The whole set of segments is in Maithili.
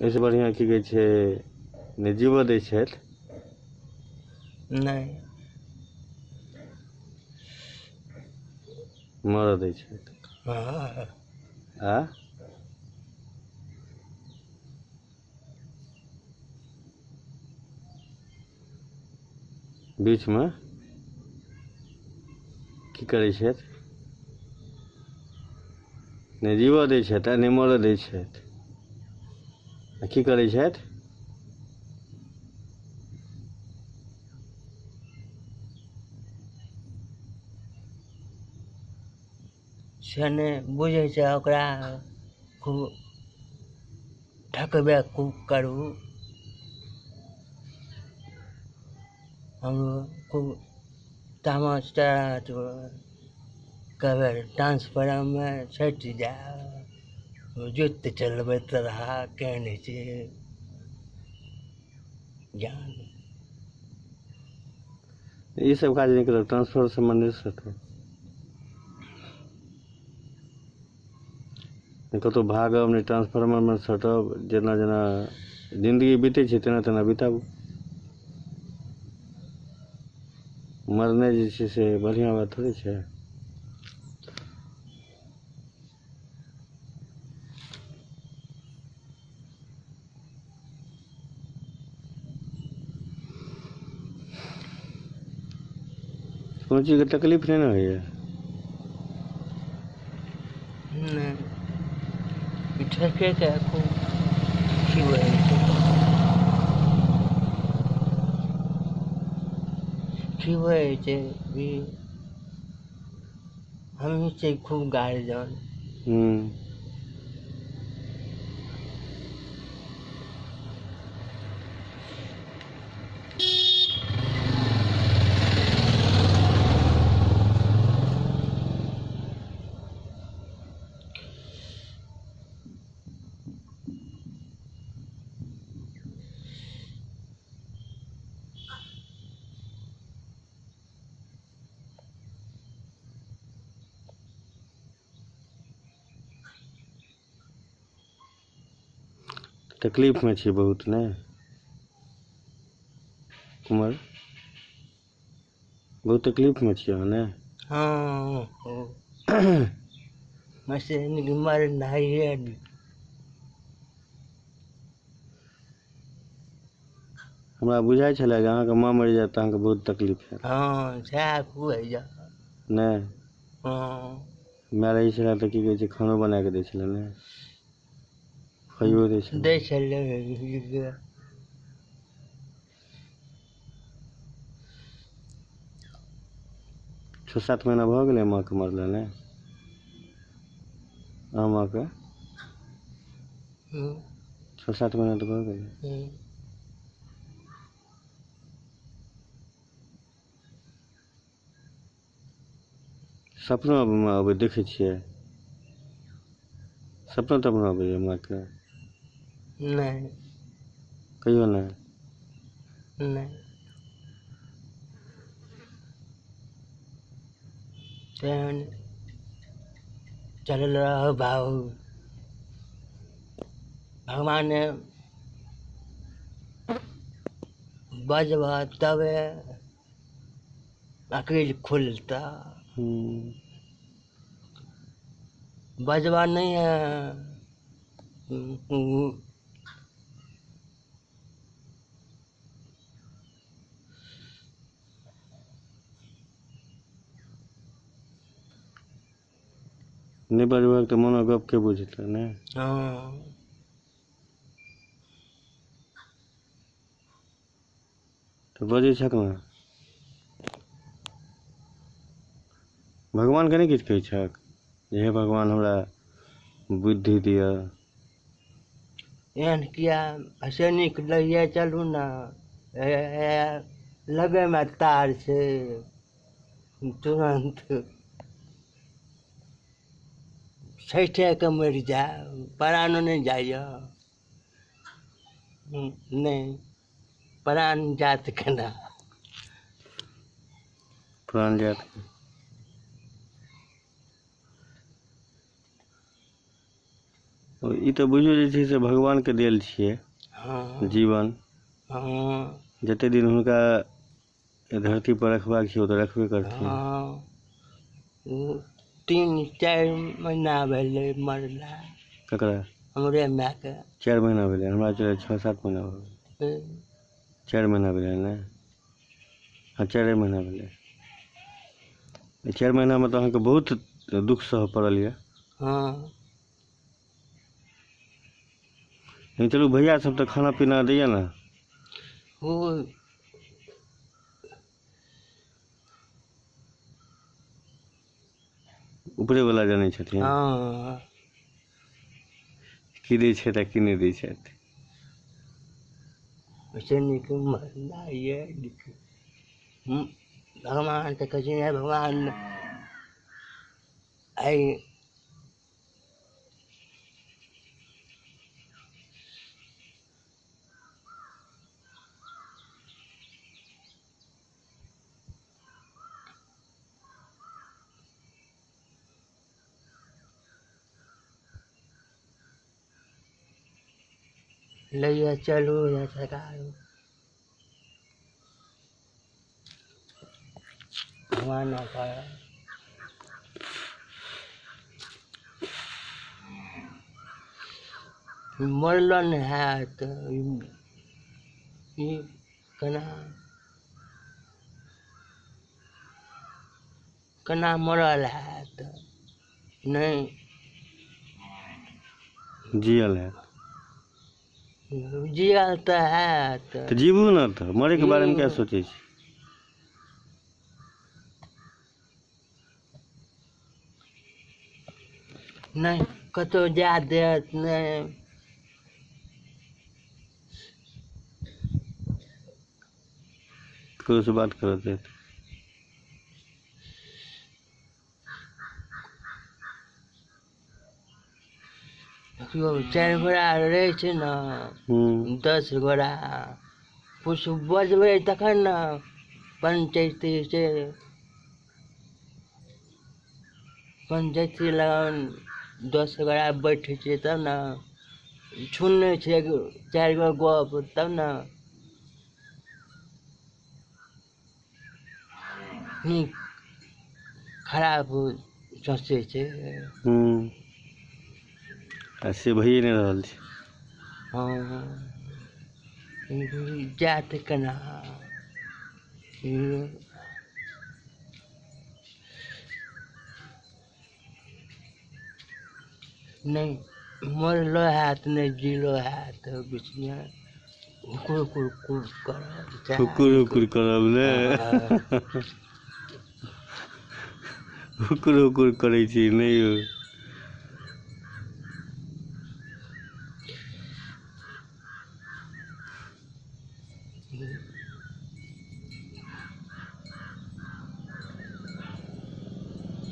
एहिसँ बढ़िआँ की कहै छै नहि जीबऽ दै छथि। नहि। मरऽ दै छथि। हँ। आ बीचमे की करै छथि? नहि जीबऽ दै छथि आ नहि मरऽ दै छथि। आ की करै छथि? से नहि बुझै छै ओकरा, खूब ठकबे खूब करू। हमरो खूब तामस चढ़त, कहबै ट्रांसफार्मरमे सटि जाय, जोति चलबैत रहा, केहन होइ छै ज्ञान। ई सब काज नहि करब, ट्रांसफर सबमे नहि सटब, नहि कतहु भागब, नहि ट्रांसफार्मरमे सटब। जेना जेना जिन्दगी बीतै छै तेना तेना बिताबू। मरनाइ जे छै से बढ़िआँ बात थोड़े छै। कोनो चीजके तकलीफ नहि ने होइए? नहि, ठेकेके खूब खिबै छै, खिबै छै भी। हमही छियै खूब गार्जियन। तकलीफमे छी बहुत ने कुमार? बहुत तकलीफमे छी अहाँ ने? हँ, मशीन मरनाइए। हमरा बुझाइ छलै जे अहाँके माँ मरि जायत तऽ अहाँके बहुत तकलीफ हैत। हँ, सएह खूब होइए। नहि? हँ। माय रहै छलै तऽ की कहै छै, खानो बना कऽ दै छलै ने, खाइयो दै छलै? दै छलै। 6-7 महीना भऽ गेलै माँके मरला ने? अहाँ माँके 6-7 महीना तऽ भऽ गेलै। सपनो अबै देखै छियै? सपनो तपनो अबैए माँके? नहि। कहियो नहि? नहि। तेहन चलल रह भाव भगवान बजबह तबे अकिल खुलता। बजबा नहीं है। नहि बजबहक तऽ मोनो गपके बुझतै ने? हँ। तऽ बजै छक ने? भगवानके नहि किछु कहै छक जे हे भगवान हमरा बुद्धि दिअ? एहन किया से नीक लैए चलू ने, लगेमे तार छै, तुरन्त सठिके मरि जाय, प्राणो नहि जाइए। नहि, प्राण जात केना? प्राण जात। ई तऽ बुझियौ जे छै से भगवानके देल छियै। हँ। जीवन। हँ। जतेक दिन हुनका धरती पर रखबाक छै ओ तऽ रखबे करथिन। हँ, 3-4 महीना भेलै मरला। ककरा? हमरे मायके। 4 महीना भेलै, हमरा चले 6-7 महीना भऽ गेल। 4 महीना भेलै ने? हँ, 4 महीना भेलै। 4 महीनामे तऽ अहाँके बहुत दुःख सहऽ पड़ल यऽ। हँ। लेकिन चलू भैया सब तऽ खाना पीना दैया ने? ओ ऊपरे वाला जानै छथिन। हँ। की दै छथि आ की नहि दै छथि। से नीक मरना ये भगवान तऽ कहै छै भगवान आइ लैया चलू या सरकार भगवान कर। मरल नहि हैत ई केना केना मरल हैत? नहि जियल हैत। जियल तऽ हैत। तऽ जीबू ने, तऽ मरैके बारेमे क्या सोचै छी? नहि कतहु जाय देत नहि। ककरोसँ बात करऽ देत? देखियौ 4 गोरा रहै छै ने, 10 गोरा किछु बजबै तखन ने पंचैती छै। पंचैती लगन 10 गोरा बैठै छै तब ने सुनै छै 4 गो गप तब ने नीक खराब सोचै छै। आ से भइए नहि रहल छै। हँ, जायत केना? नहि मरलो हैत नहि जीलो हैत, बीचमे हुकुर हुकुर कुर करब। हुकुर हुकुर करब ने? हुकुर हुकुर करै छी नहि यौ?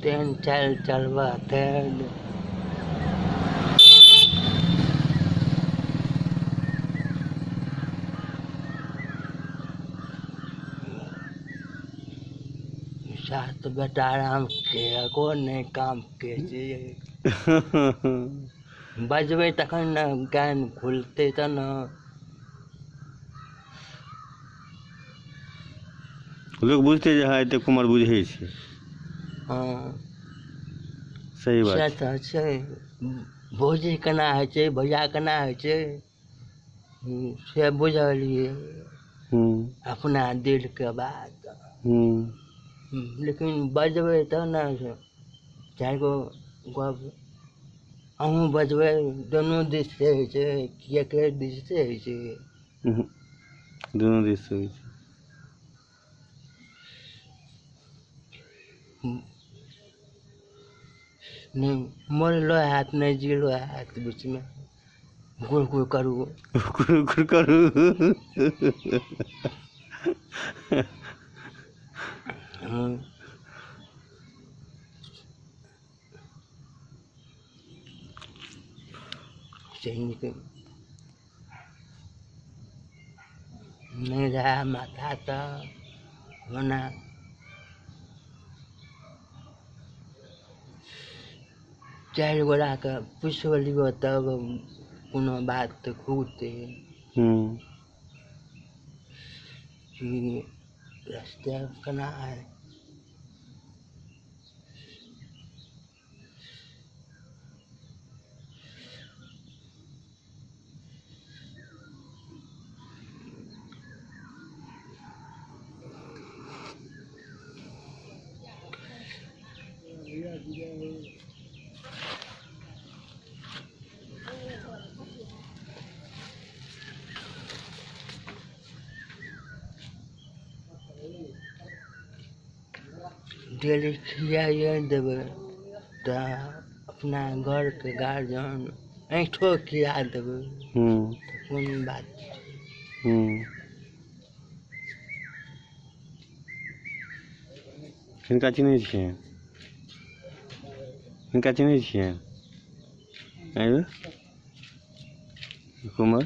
तेहन चालि चलबह तेहन सात बेटा आराम के एको नहि काम के छै। बजबै तखन ने ज्ञान खुलतै तब ने। लोक बुझतै जे हँ एते कुमार बुझै छै। हँ, सही बात से तऽ छै। भौजी केना होइ छै, भैया केना होइ छै से बुझलियै अपना दिलके बात। लेकिन बजबै तब ने 4 गो गप अहूँ बजबै, दुनू दिससँ होइ छै कि एके दिससँ होइ छै? दुनू दिससँ होइ छै। नहि मरलो हैत नहि जीलो हैत, बीचमे हुकुर हुकुर करू। हुकुर हुकुर करू। नहि रहए माथा तऽ ओना 4 गोटाके पूछि लियौ तब कोनो बात खुलतै। कि रास्ता केना है। डेली खियाइए देबै तऽ अपना घरके गार्जियन ऐंठो खिया देबै तऽ कोन बात छै। हिनका चिन्है छियै? हिनका चिन्है छियै? आँय कुमर?